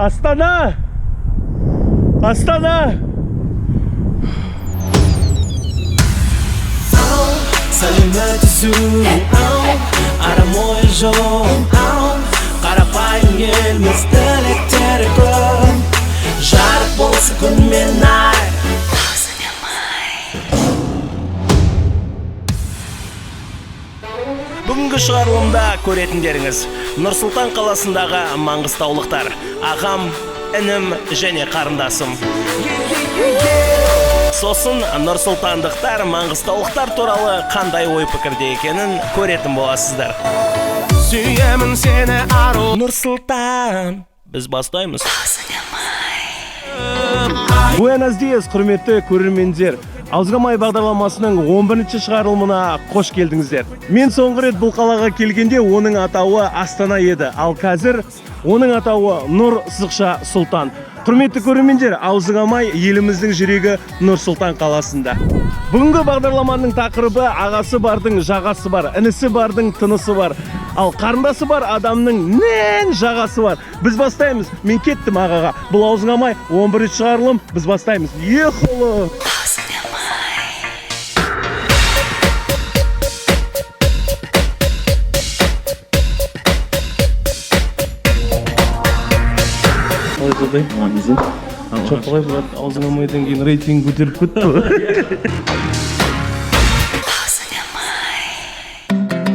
Астана! Астана! Сәлеметсіз, ау, арам ой жоқ, ау, қарапайым елміз, тілектері көп, жарық болсын күн мен ай. Бүгінгі шығарылымда көретіндеріңіз: Нұр-Сұлтан қаласындағы маңғыстаулықтар, ағам, інім және қарындасым. Сосын нұрсұлтандықтар маңғыстаулықтар туралы қандай ой пікірде екенін көретін боласыздар. Сүйемін сені, ару. Нұр-Сұлтан, біз бастаймыз. Буэнос диас, құрметті көрермендер! Аузыңа май бағдарламасының 11 шығарылымына қош келдіңіздер. Мен соңғы рет бұл қалаға келгенде оның атауы Астана еді, ал қазір оның атауы Нұр сызықша Сұлтан. Құрметті көрермендер, Аузыңа май еліміздің жүрегі Нұр Сұлтан қаласында. Бүгінгі бағдарламаның тақырыбы: ағасы бардың жағасы бар, інісі бардың тынысы бар, ал қарындасы бар адамның нен жағасы бар. Біз бастаймыз. Мен кеттім ағаға. Бұл Аузыңа май, 11 шығарылым, біз бастаймыз. Ехоло! Қалай жағдай? Жоқ, қалай болады? Аузыңа майдан кейін рейтинг көтеріп кетті ғой.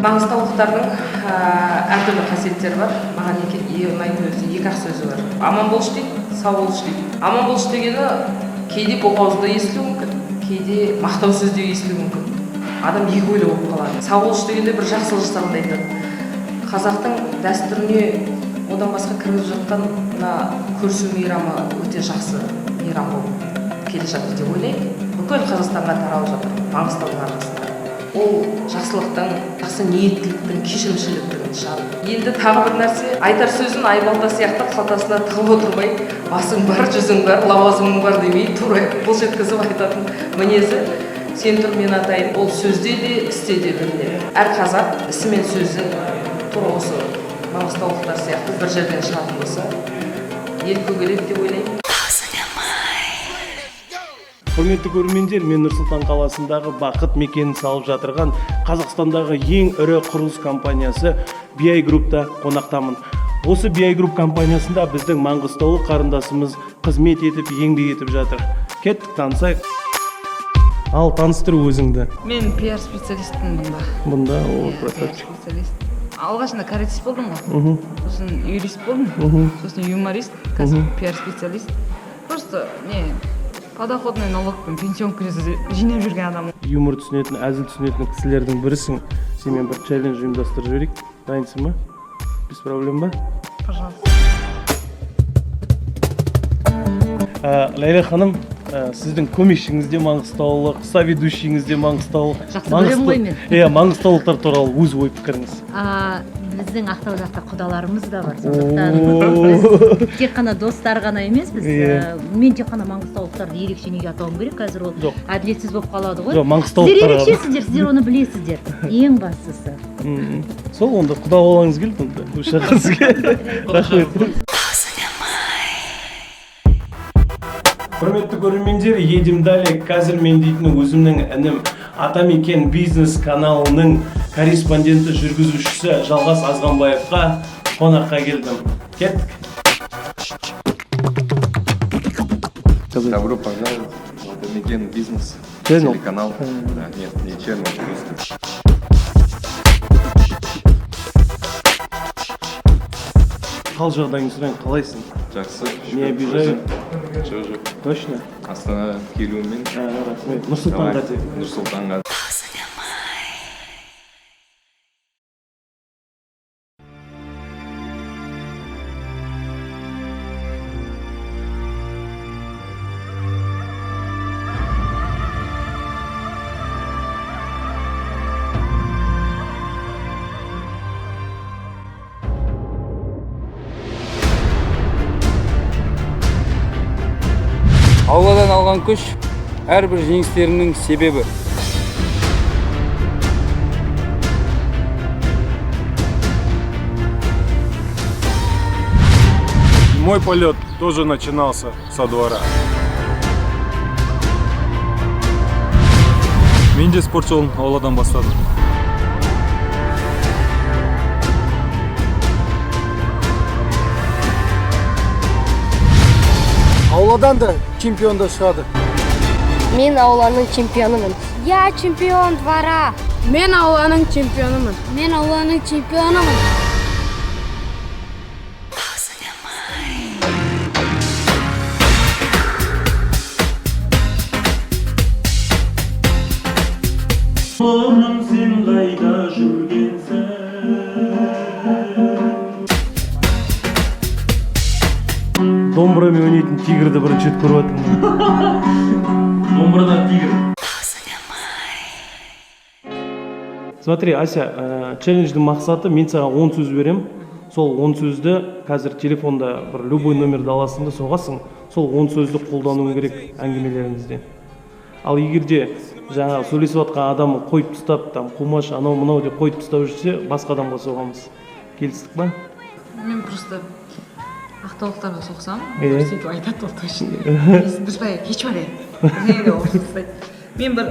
Маңғыстаулықтардың әртүрлі қасиеттері бар. Маған ұнайтын өзі екі ақ сөзі бар: аман болшы дейді, сау болшы дейді. Аман болшы дегені кейде боқауыз да естілуі мүмкін, кейде мақтау сөз де естілуі мүмкін, адам екі ойлы болып қалады. Сау болшы дегенде бір жақсылық жасағандай айтады. Қазақтың дәстүріне одан басқа кіргізіп жатқан мына көрісу мейрамы өте жақсы мейрам болып келе жатыр деп ойлаймын. Бүкіл Қазақстанға таралып жатыр Маңғыстаудың арқасында. Ол жақсылықтың, жақсы ниеттіліктің, кешірімшілдіктің нышаны. Енді тағы бір нәрсе, айтар сөзін айбалта сияқты қалтасына тығып отырмай, басың бар, жүзің бар, лауазымың бар демей, тура былш еткізіп айтатын мінезі, сен тұр, мен атайын, ол сөзде де, істе де білінеді. Әр қазақ ісі мен сөзі тура осы маңғыстаулықтар сияқты бір жерден шығатын болса, ел көгереді деп ойлаймын. Құрметті көрермендер, мен Нұр-Сұлтан қаласындағы Бақыт мекенін салып жатырған Қазақстандағы ең ірі құрылыс компаниясы BI Groupта қонақтамын. Осы BI Group компаниясында біздің маңғыстаулық қарындасымыз қызмет етіп, еңбек етіп жатыр. Кеттік, танысайық. Ал таныстыр өзіңді. Мен пиар специалистпін бұнда. Бұнда о, Иә, пиар красавчик. специалист. Алғашында каратист болдым ғой, сосын юрист болдым, сосын юморист, қазір пиар специалист. Просто не подоходный налог пен пенсионка жинап жүрген адаммын. Юмор түсінетін, әзіл түсінетін кісілердің бірісің. Сенімен бір челлендж ұйымдастырып жіберейік. Дайынсың ба? Без проблем ба? Пожалуйста. Ләйлә ханым, сіздің көмекшіңіз де маңғыстаулық, соведущийіңіз де маңғыстаулық. Жақсы көремін ғой мен. Иә, маңғыстаулықтар туралы өз ой пікіріңіз. Біздің Ақтау жақта құдаларымыз да бар, сондықтан О. біз тек қана достар ғана емеспіз. Иә. Мен тек қана маңғыстаулықтарды ерекше неге атауым керек қазір, ол Жоқ. әділетсіз болып қалады ғой. Жоқ, Сіздер маңғыстаулықтар. ерекшесіздер, сіздер оны білесіздер, ең бастысы. Сол онда құда болғыңыз келді онда осы жаққа сізге. Рахмет. Құрметті көрермендер, едем далее. Қазір мен дейтін өзімнің інім, Атамекен бизнес каналының корреспонденті, жүргізушісі Жалғас Азғанбаевқа қонаққа келдім. Кеттік. Добро пожаловать в Атамекен бизнес. Channel. Телеканал. Да, нет, не channel, просто. Хал жағдайыңды сұрайын, қалайсың? Жақсы. Не обижаю? Жоқ, жоқ. Точно? Астана келуіммен. Рахмет. Нұр Сұлтанға Давай, де. Нұр Сұлтанға. Алладан алған күш әрбір жеңістерімнің себебі. Мой полет тоже начинался со двора. Мен де спорт жолын ауладан бастадым. Ауладан да чемпиондар шығады. Мен ауланың чемпионымын. Я чемпион двора. Мен ауланың чемпионымын. Мен ауланың чемпионымын. Бұрын сен қайда жүргенсің? Домбырамен ойнайтын тигрді бірінші рет көріп жатырмын. Домбырада тигр. Смотри, Ася, челлендждің мақсаты: мен саған 10 сөз беремін. Сол 10 сөзді қазір телефонда бір любой номерді аласың да соғасың. Сол 10 сөзді қолдануың керек әңгімелеріңізде. Ал егер де жаңағы сөйлесіп жатқан адамы қойып тастап, там қумаш, анау мынау деп қойып тастап жүрсе, басқа адамға соғамыз. Келістік па? Мен просто ақтаулықтарға соқсам, сөйтіп айтады ол точно: «Дұрыс па, кеш бар, е», деп ұрысып тастайды. Мен бір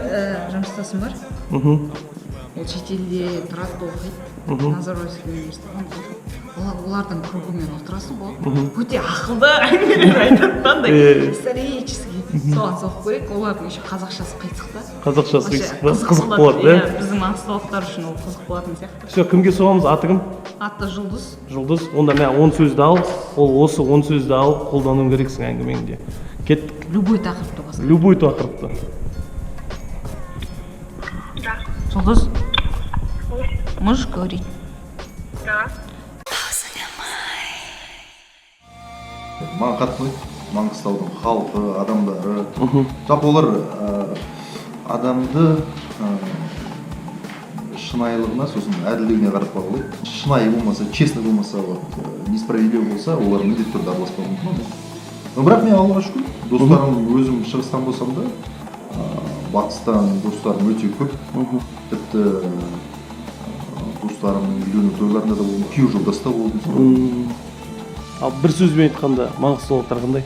жұмыстасым бар, ол шетелде тұрады, оқиды, Назарбаев университеті. Олардың кругымен отырасың ғой, өте ақылды әңгімелер айтады да, андай исторический. Соған соғып көрейік. Олардың еще қазақшасы қисық та. Қазақшасы Вообще қисық па? Қызық болады, да? Иә, біздің маңғыстаулықтар үшін ол қызық болатын сияқты. Все, кімге соғамыз? Аты кім? Аты Жұлдыз. Жұлдыз. Онда мә, 10 сөзді ал. Ол осы 10 сөзді алып қолдану керексің әңгімеңде. Кеттік. Любой тақырыпты қосады. Любой тақырыпты. Жұлдыз, можешь говорить? Да. Маған қатты ұнайды Маңғыстаудың халқы, адамдары. Жалпы олар адамды шынайылығына, сосын әділдігіне қарап бағалайды. Шынайы болмаса, честный болмаса, вот несправедливый болса, олар міндетті түрде араласпауы мүмкін ондай. Но бірақ мен, Аллаға шүкір, достарым, өзім шығыстан болсам да, батыстан достарым өте көп. Тіпті достарымның үйлену тойларында да болдым, күйеу жолдас та болдым солармен. Ал бір сөзбен айтқанда, маңғыстаулықтар қандай?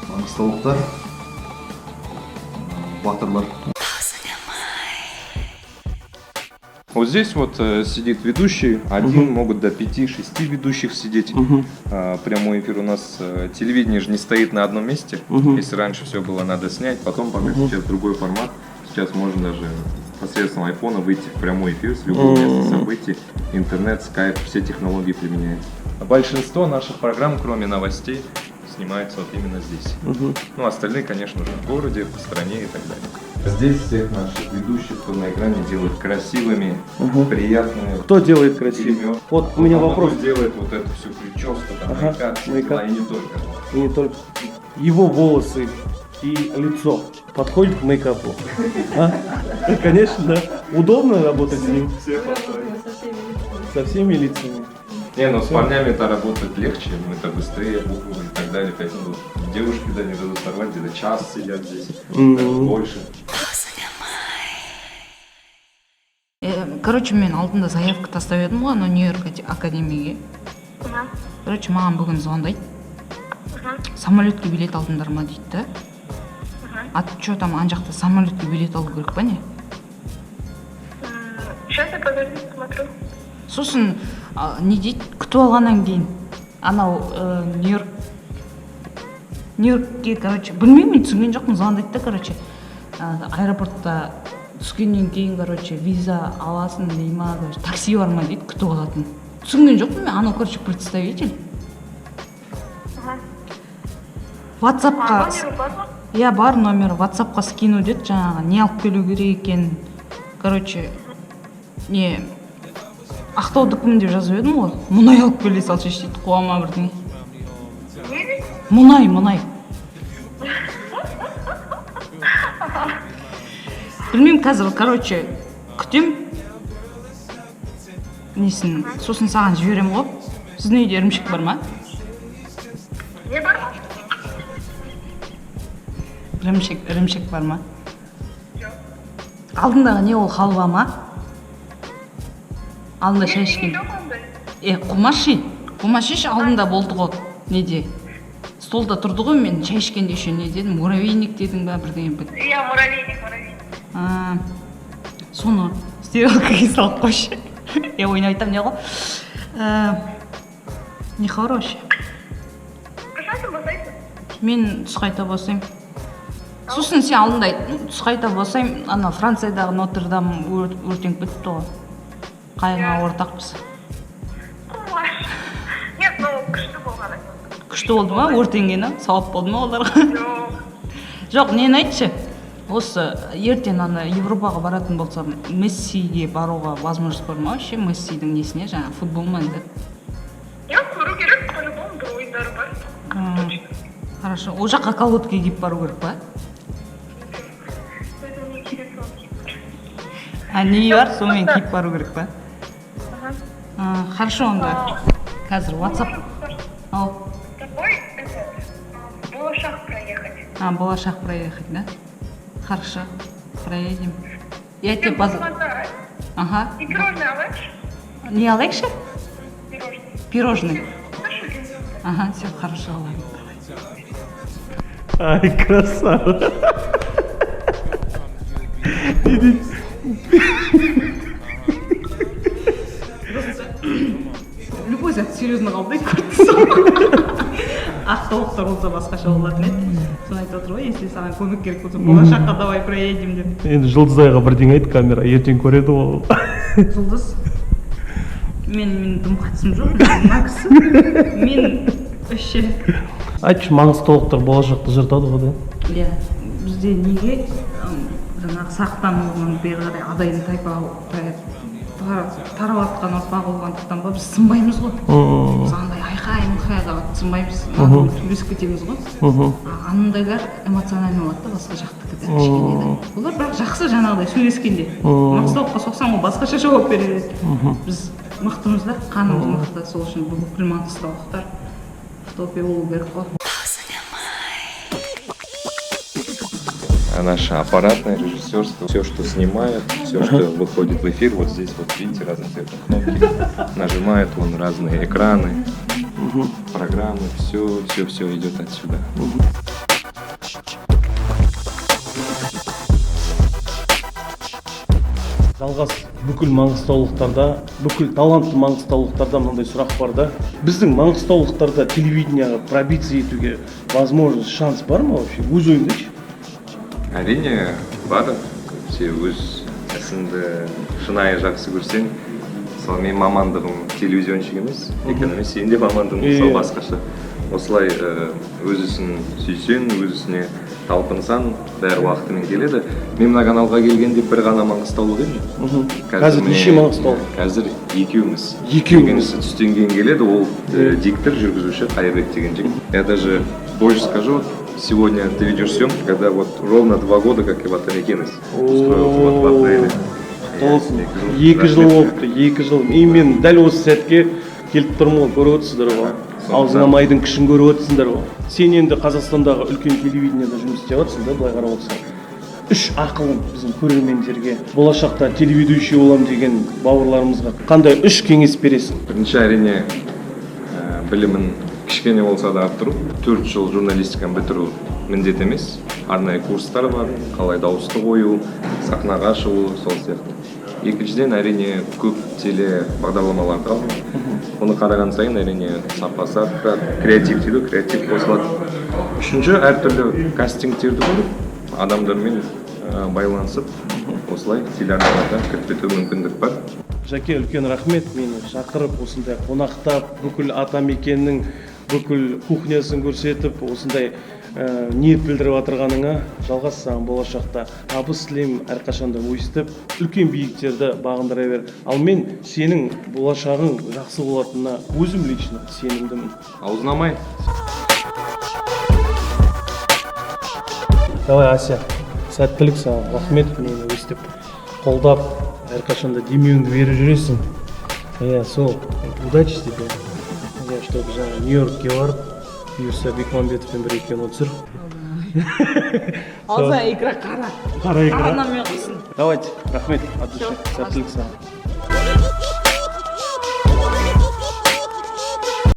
Маңғыстаулықтар батырлар. Вот здесь вот сидит ведущий, один, могут до 5-6 ведущих сидеть. Прямой эфир у нас, телевидение же не стоит на одном месте. Если раньше все было надо снять, потом пока, сейчас другой формат. Сейчас можно даже посредством айфона выйти в прямой эфир с любого места событий. Интернет, скайп, все технологии применяются. Большинство наших программ, кроме новостей, снимаются вот именно здесь. Ну, остальные, конечно же, в городе, по стране и так далее. Здесь всех наших ведущих, кто на экране, делают красивыми, приятными. Кто делает красиво? Гример. Вот у меня Он вопрос. делает вот эту всю прическу, там, мейкап, все мейкап. дела, и не только. И не только. Его волосы и лицо подходит к мейкапу? А? Конечно, да. Удобно работать с ним? Все подходят. Со всеми лицами. Не, ну с парнями-то работать легче, мы-то быстрее, буквы и так далее. Поэтому девушки, да, не дадут сорвать, где-то час сидят здесь, даже больше. Короче, мен алдында заявка тастап едім ғой анау Нью-Йорк академияге. Короче, маған бүгін звондайды: «Самолетке билет алдыңдар ма?» — дейді да. А че там, ана жақта самолетке билет алу керек па, не? Сейчас я, подожди, посмотрю. Сосын не дейді, күтіп алғаннан кейін анау Нью-Йоркке, короче, білмеймін, мен түсінген жоқпын. Звондайды да, короче, аэропортта түскеннен кейін, короче, виза аласың дей ма, короче, такси бар ма дейді күтіп алатын. Түсінген жоқпын мен анау, короче, представитель ватсапқа. Номер бар ма? Иә, бар номері, ватсапқа скину деді жаңағы не алып келу керек екенін. Короче, не, ақтаудікімін деп жазып едім ғой, мұнай алып келе салшы дейді, қуама бірдеңе. Мұнай, мұнай, білмеймін қазір. Короче, күтем несін, сосын саған жіберемін ғой. Сіздің үйде ірімшік бар ма? Не бар ма? Ірімшік, ірімшік бар ма? Алдындағы не, ол халва ма, алдында шай ішкен? Жоқ ондай. Е, қумашы, қумашы, алдында болды ғой. Неде, столда тұрды ғой, мен шай ішкенде еще не дедім, муравейник дедің ба, бірдеңе Иә, муравейник, муравейник. А, соны стиралкаға салып қойшы. Я ойнап айтамын, не ғой. Нехороший. Қашан босайсың? Мен түс қайта босаймын. Сосын сен алдында айттың, түс қайта босаймын, ана Франциядағы Нотр-Дам өртеніп кетіпті ғой. Қайғыға ортақпыз. Нет, ну күшті болған. Күшті болды ма өртенгені? Сауап болды ма оларға? Жоқ. Жоқ, нені айтшы? Осы ертең ана Европаға баратын болсам, Мессиге баруға возможность бар ма вообще? Мессидің несіне, жаңағы футбол ма енді? Иә, көру керек, по-любому бір ойындары бар. Хорошо. Ол жаққа колготки киіп бару керек па? Өзің не керек, соны киіп бар. А, не бар, сонымен киіп бару керек па? А, хорошо онда. Қазір WhatsApp. Ау. Тобой этот, Болашақ проехать. А, Болашақ проехать, да? Хорошо, проедем. Я тебе поз... Ага. И пирожное алайықшы. Не алайықшы? Пирожное. Пирожный. Ага, все, хорошо, ладно, давай. Ай, красава. Не дейді? Любой зат серьезно қабылдайды, көріп тұрсың. Ақтаулықтар болса, басқаша болатын еді. Соны айтып отыр ғой, если саған көмек керек болса, Болашаққа давай проедем деп. Енді Жұлдызайға бірдеңе айт, камера ертең көреді ғой. Жұлдыз, мен дым қатысым жоқ мына кісі, мен вообще. Айтшы, маңғыстаулықтар Болашақты жыртады ғой да? Иә, бізде неге жаңағы сақтан орнын бері қарай адайдың тайпа тарап жатқан ұрпағы болғандықтан ба, біз сынбаймыз ғой. Біз андай айқай мұқайға сынбаймыз, төбелесіп кетеміз ғой. А анандайлар эмоциональный болады да, басқа жақтікі да кішкене да. Олар бірақ жақсы жаңағыдай сөйлескенде. Маңғыстаулыққа соқсаң, ол басқаша жауап береді. Біз мықтымыз да, қанымыз мықты, сол үшін бүкіл маңғыстаулықтар в топе болу керек қой. А наша аппаратная, режиссерская, все, что снимает, все, что выходит в эфир, вот здесь вот видите разноцветные кнопки, нажимает он разные экраны, программы, все, все, все идет отсюда. Жалғас, бүкіл маңғыстаулықтарда, бүкіл талантты маңғыстаулықтарда мынандай сұрақ бар да: біздің маңғыстаулықтарда телевидениеға пробиться етуге возможность, шанс бар ма вообще, өз ойыңды айтшы. Әрине бар. Сен өз ісіңді шынайы жақсы көрсең, мысалы, менің мамандығым телевизионщик емес, экономист, сенің де мамандығың, мысалы, басқаша. Осылай өз ісін сүйсең, өз ісіне талпынсаң, бәрі уақытымен келеді. Мен мына каналға келгенде бір ғана маңғыстаулық едім. Қазір неше маңғыстаулық? Қазір екеуміз. Екеуміз. Екіншісі түстен кейін келеді, ол диктор, жүргізуші Қайырбек деген жігіт. Я даже больше скажу, сегодня ты ведешь съемки, когда вот ровно 2 года, как я в Атамекен устроился, вот в апреле. Құтты болсын, 2 жыл болыпты, 2 жыл. И мен дәл осы сәтке келіп тұрмын ғой, көріп отырсыздар ғой, аузыңа майдың күшін көріп отырсыңдар ғой. Сен енді Қазақстандағы үлкен телевидениеда жұмыс істеп жатырсың да, былай қарап отырсаң, үш ақылың біздің көрермендерге, болашақта телеведущий боламын деген бауырларымызға қандай үш кеңес бересің? Бірінші, әрине, білімін кішкене болса да арттыру. 4 жыл журналистиканы бітіру міндет емес, арнайы курстар бар, қалай дауысты қою, сахнаға шығу, сол сияқты. Екіншіден, әрине, көп теле бағдарламаларды алу. Оны қараған сайын, әрине, сапасы арттырады, креатив дейді ғой, креатив қосылады. Үшінші, әртүрлі кастингтерді көріп, адамдармен байланысып, осылай телеарналарға кіріп кету мүмкіндік бар. Жәке, үлкен рахмет мені шақырып, осындай қонақтап, бүкіл атамекеннің бүкіл кухнясын көрсетіп, осындай ниет білдіріп жатырғаныңа. Жалғас, саған болашақта табыс тілеймін. Әрқашанда өйстіп үлкен биіктерді бағындыра бер. Ал мен сенің болашағың жақсы болатынына өзім лично сенімдімін. Аузына май. Давай, Ася, сәттілік саған, рахмет мені өйстіп қолдап, әрқашанда демеуіңді беріп жүресің. Иә, сол, удачи тебе, иә, чтобы жаңағы Нью Йоркке барып, бұйырса, Бекмамбетовпен бірге кино түсір. Аузына икра, қара. Қара икра. Анамен құйсын. Давайте, рахмет от души, сәттілік саған.